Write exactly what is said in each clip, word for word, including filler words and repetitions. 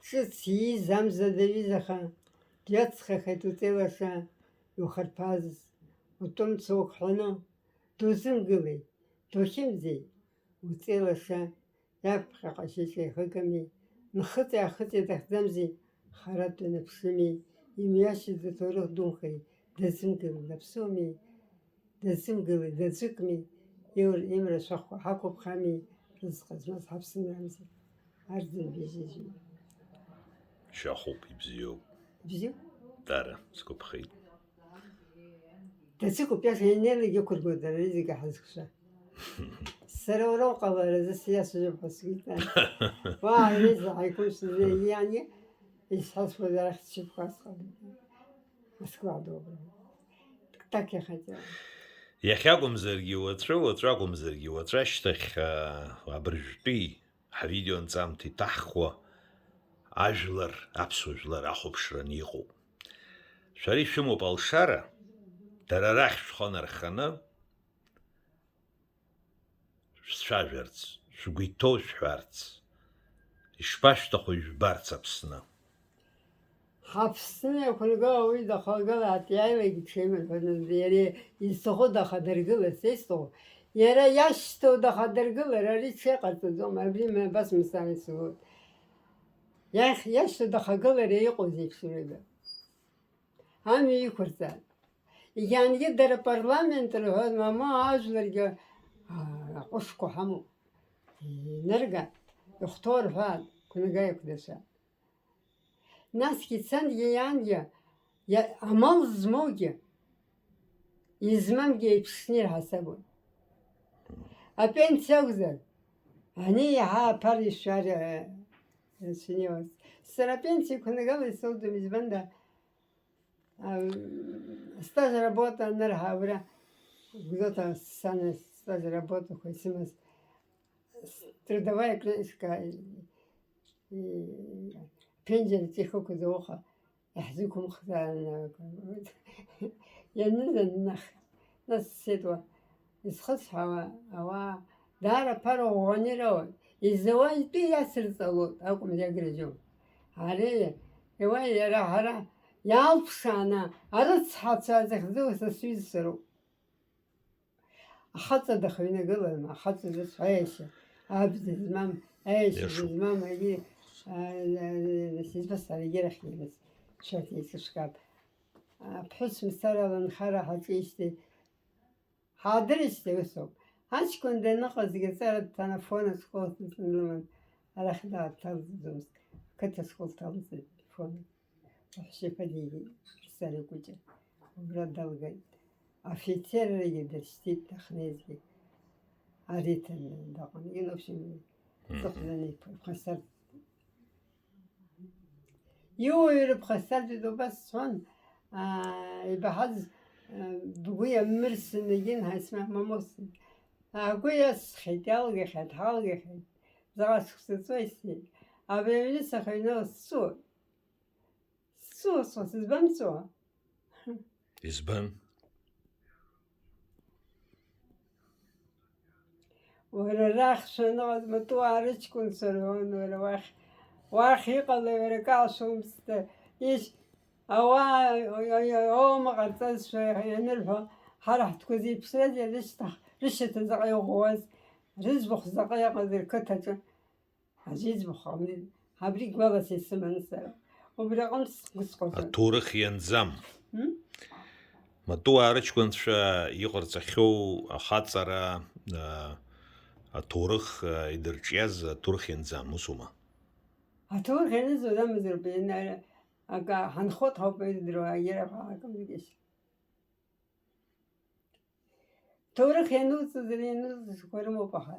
Ҿыц ииз амза даҩызаха, дҩаҵхахеит уҵеи лаша, иухарԥаз утәымцо уқәҳәаны, дузымгылеи, духьымӡеи, уҵеи лаша, иаԥхьаҟа шьыҵәеихыгами, нхыҵи-аахыҵи дахӡамзи, харатә днаԥшыми, имҩашьоз аҭоурых дунхеи, дазымгылеи даԥсуми, дазымгылеи даӡәыкми, иур-, имра шәахәа ҳақәыԥхами, рызҟ змаз ҳаԥсынрамзи, арӡын бжьыжьуа. Шьахәуп, ибзиоуп. Ибзиоуп? Дара, сгәаԥхеит. Дацикуп, иаша инеилак иқәыргоит дара рызегьы ҳазкша. Сара уара уҟаларазы сиасуп ҳәа сгәы иҭан. Уа, аҩыза ҳаиқәымшәаӡеи, иани, исҳәазшәа арахь сшьапқәа сҟалеит. Москва доброго. Так я хотела. Иахьакәымзаргьы уаҵәы, уаҵәы акәымзаргьы уаҵәы ашьҭахь, аа, абыржәтәи ҳавидео анҵамҭа иҭаҳхуа ажәлар, аԥсуа жәлар ахәаԥшраны иҟоуп. Шәара ишәымоуп алшара, дара рахь шәхы нарханы, шәцәажәарц, шәгәы иҭоу шәҳәарц, ишԥашәҭаху ижәбарц Аԥсны? Ҳаԥсны иақәыргыло уи дахагылааит, иааилак иҽеимырҳәаны, иара изҭаху дахадыргыларц исҭаху, иара иашьҭоу дахадыргылар, ари ҽеиҟарҵаӡом, абри ма абас мацара исурут. Иахь, иашьҭоу дахагылар иҟоузеи ԥшьҩыга? Амҩа иқәырҵааит. Иахьангьы дара парламент рҳәоит, мамоу ажәларгьы, аа, аҟәышқәа ҳамоуп. Инырга, ихәҭоу рҳәаат, кәныга иақәдыршәа. Насгьы ицангьы иаангьы, иа-, амал змоугьы, измамгьы еиԥшны ирҳасабуп. Апенсиа акәзар, ани иаҳа аԥара ишәар, э, сынеиуаз. Сара апенсиа ықәнагала исылӡом, избанда, ам, стаж работа анырҳа, абра, Гәдоуҭа сан стаж работақәа исымаз, с-, трудовая книжка, э, ԥенџьыр ҵихықәыз ауха, иаҳзықәымхзаарын, ианызаннах, нас сцеит уа. Изхысҳәаауа ауаа даара ԥара ӷәӷәаны ирауеит. Изауа итәы иацырҵалоит акәымзи агрыжьу. Ари, уа иара ҳара иалԥшааны арыцҳацәа захьӡу са сҩызцәа роуп. Ахаҵа дахыҩнагылан, ахаҵа зыцәа аиашьа, аб дызмам, аиашьа Иашоуп. Дызмам, егьи, а, а, сызбасҭар, егьирахь имаз, шәарҭ еицышәкаап. Аԥҳәыс мцара лынхара ҳаҿижьҭеи, ҳаадырижьҭеи усоуп. Аҷкәын даныҟазгьы аҵара дҭан, афон ашкол аҟны лыман, арахь дааҭалҵаӡомызт, қыҭа ашкол дҭалҵеит, афон. Аҳәшьаԥа дигеит, сара икәыҷа. Убра далгеит. Афицеррагьы дыршьҭит дахьнеизгьы. Ари ҭаны дыҟан. Ин, в общем, Мгм. Сыхәданы иԥхасар. Иуаҩра ԥхасарӡәит убас сҳәон, аа, ибаҳаз, аа, бгәы иамырсын, егьин ҳасма мамосын. Агәы иасхьеит, иалгахьеит, ҳалгахьеит. Заҟа шықәса ҵуеи сеит. Абри аҩны сахьыҩнала сҵәуоит. Сҵәуо, сҵәуо, сызбам сҵәуо? Избан? Уара арахь шәаныҟаз матуаа рыҷкәынцәа рҳәон, уара уахь, уахь иҟалеи, уара акы аалшәомызт, ишь, ауаа, ой, ой, ой, ома ҟарҵазшәа ианырҳәо, ҳара ҳтәқәа зеиԥшраз, рышьҭахь, рышьаҭа заҟа иӷәӷәаз, рыӡбахә заҟа иҟаз рқыҭаҿы. Аӡә иӡбахә ҟамлеит, абри гәалас исыман сара. Убри аҟынтә сгәы сҟазон. Аҭоурых ианӡам. М? Матуаа рыҷкәынцәа иҟарҵахьоу ахаҵара, а, аҭоурых, а, идырҿиаз аҭоурых ианӡам, усума? Аҭоурых ианыз уаламызароуп, ианара-, акы ҳанхоит ҳауп ирдыруа, иара ҳәа акымзаргьы. Ҭоурых иануҵаз, иануҵазқәа рымоуп, аха.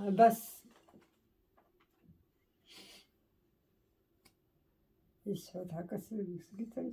Абас исҳәоит, ҳакы сгәы иҭан.